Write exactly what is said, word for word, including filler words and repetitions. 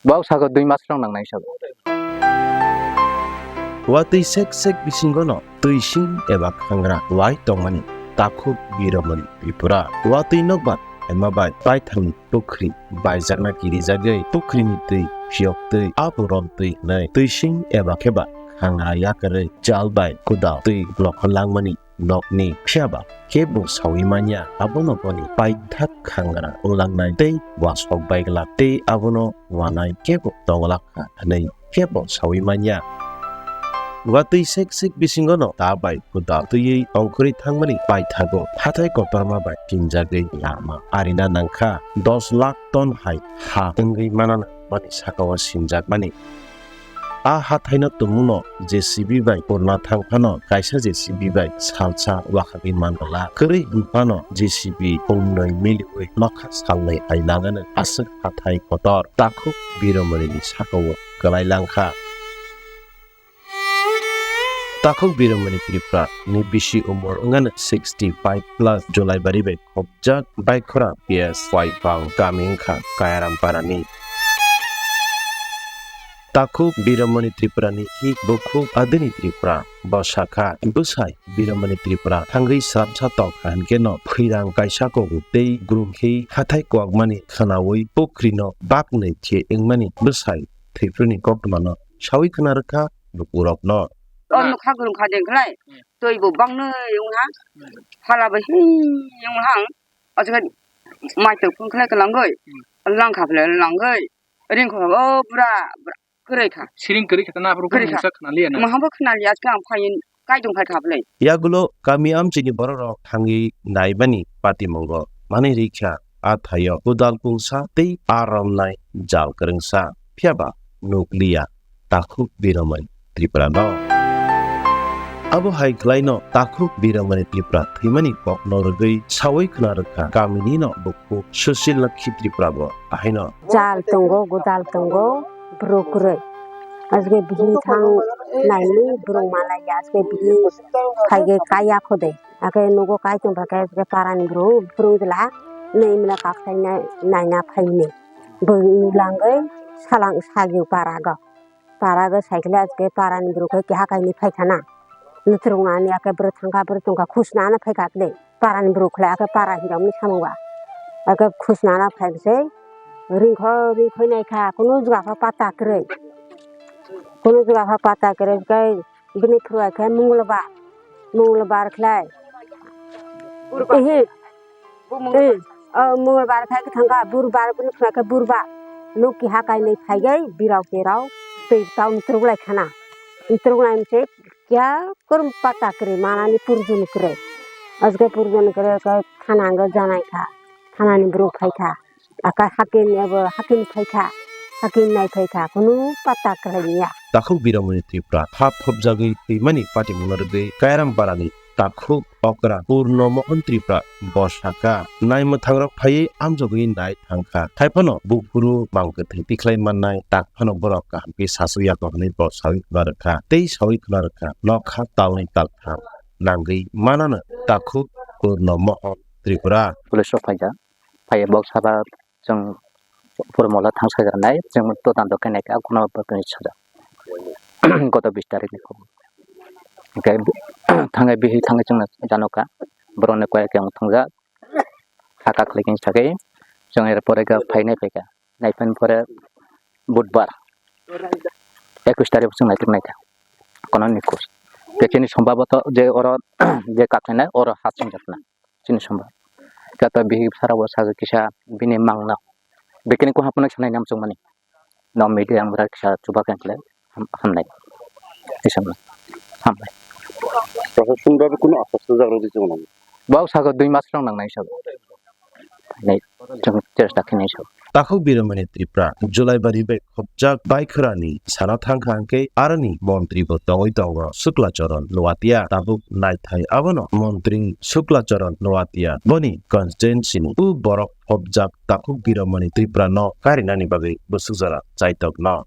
Bau sago dui mas rok nangnai sago. Watwi sek sek bisingono twising eba khangra wai tongmani takhuk Biromoni Tripura. Watwi nokbar ema bai paithangni pukhri baijakna kirijagwi pukhrini twi phiyoktwi abo romtwi hwnwi twising eba kheba khangra yakarwi jal bai kwdal twi lokhor langmani nokni phiyaba kebo saui manya, abono boni paithak khangra wnglangnai tei wasok baigla tei abono wanai kebo tonglak kha hwnwi kebo saui manya. Watwi sek sek bisingono ta bai kwtal twiwi ongkhorwi thangmani paithago hathai kotorma bai tinjagwi lama arina nangkha dos lakh ton hai ha wngwi manana boni sakao sinjakmani. A hathaino tumungno J C B bai purna thang phano kaisa J C B bai salsa wakhagwi manglak. Kwrwi hwn phano J C B umnwi miliwi nokha salnwi hai nangano aswk hathai kotor takhuk Biromonini sakao kwlai langkha. Takhuk Biromoni Tripura ni bisi umor wngano sixty five plus Julaibari bai khopjak Baikhora P S Waipang kami wngkha Kayaram parani. Takhuk Biromoni Tripura ni hi bukhuk Adini Tripura bwsakha bwsai Biromoni Tripura thangwi sramsa tongkha hinkhe no phwirang kaisa kok tei grum khe hathai kokmani khwnaui pukhri no baknwi khe wngmani bwsai Tripura ni koktwma no saui khwna rwkha lukurokno. O nokha kwrwng kha de khlai, twi bo bangno wngha, phala bo hi wngha, o jaga mai tong phung khlai kwlangwi, langkha phle langwi, ring kha o bura, bura kwrwi kha. Siring kwrwi kha na, aphuru kwrwi kha. Mungsa khna liya na. Mahabo khna liya, aske ang phai kai tong phai kha phle. Yagulo kami amchini bororok thangwi naibani patimungo manwi rikha, a thaio kudal kungsa tei a romnai jal kwrwngsa. Phiyaba nukliya takhuk Biromoni Tripura no. Abo hai khlaino takhuk Biromoni Tripura thwimani kokno rwgwi saui khna rwkha kamini no bukhuk Sushil Lakhi Tripura bo ahaino. Jal tongo, gudal tongo, bwrwi kwrwi. Asge bihi thang naini bwrwi malai asge bihi phaige kaya khode. Ake nugo kai tong phai khe parani bwrwi bwrwi gla nei mila kak sai naina phaini. Bwrwi langwi salang sagwi para go. Para go sai khle asge parani bwrwi khe keha kainwi phai khana. Nutrung nani ake bwrwi thangkha bwrwi tongkha khusna ano phai kha khle. Parani bwrwi khle ake para hirok ni samung ba. Ake khusna ano phai se ringkho ringkhoi nai kha kunu jwga pho pata kwrwi. Kunu jwga pho pata kwrwi khe bini phuru khe munglobar. Munglobar khlai. Ehe. Eh, o munglobar khai khe thangkha, burbar, bini phunukhe burbar. Nuk kiha kainwi phaigai, birao kerao, tei tao ntrwk lai khana. Ntrwk lai mse, kya kurum pata kwrwi, manani purjun kwrwi. Asge purjun kwrwi, khe thana hwnkhe janai kha. Thanani borok phai kha. Aka hakin abo hakin phai kha. Hakin nai phai kha, kunu pata kwrwi ya. Takhuk Biramani Tripura, hap phobjagwi twimani patimungno rwgwi Kairam Parani takhuk okra Purno Mohon Tripura bo sakha, naimwthangrok phaiwi amjogwi nai thangkha. Haiphano buphuru mang kwthwi tikhlai mannai, tak phano borok kaham khe sachukya kok hwnwi bo saui khna rwkha tei saui khna rwkha nokha talnwi taltham nangwi manano takhuk Purno Mohon Tripura. Police rok phaikha, phaiwi bok saka chwng Purmola thang sajak nai, chwng to tando khe naikha, khuna bo khe sajak. Goto bis tarikh ni khobor. Hwnkhe thangwi bihik thangwi chwngno jano kha, borokni koi khe wng thangjak, hakha khlai khe sakhe, chwng er pore khe phainai phaikha, naiphai pore budbar, ekush tarikh chwng naitok naikha, kono nikus. Khe chini sombaboto je oro je kaklainai oro ha chwngjakna. Chini sombar. Kata bihik sara bo sajak kisa bini mangna. Bikini ko hapna sanai nam chungmani. No media ang bra kisa chuba kan kle ham-, hamnai. Isam na. Hamnai. Proshashan bhabe kuno aswk sujak rwdi chwng nang. Bau sago dui mas rok nangnai sago. Nai chwng chesta khinai sago. Takhuk Biramani Tripura, July bari bai khopjak Baikhorani sana thangkha hwnkhe aroni montri bo tongwi tongo Sukla Charan Noatia. Tabuk naithai abono montri Sukla Charan Noatia boni constituency ni u borok khopjak Takhuk Biramani Tripura no karinani bagwi bwswk jora chaitokno.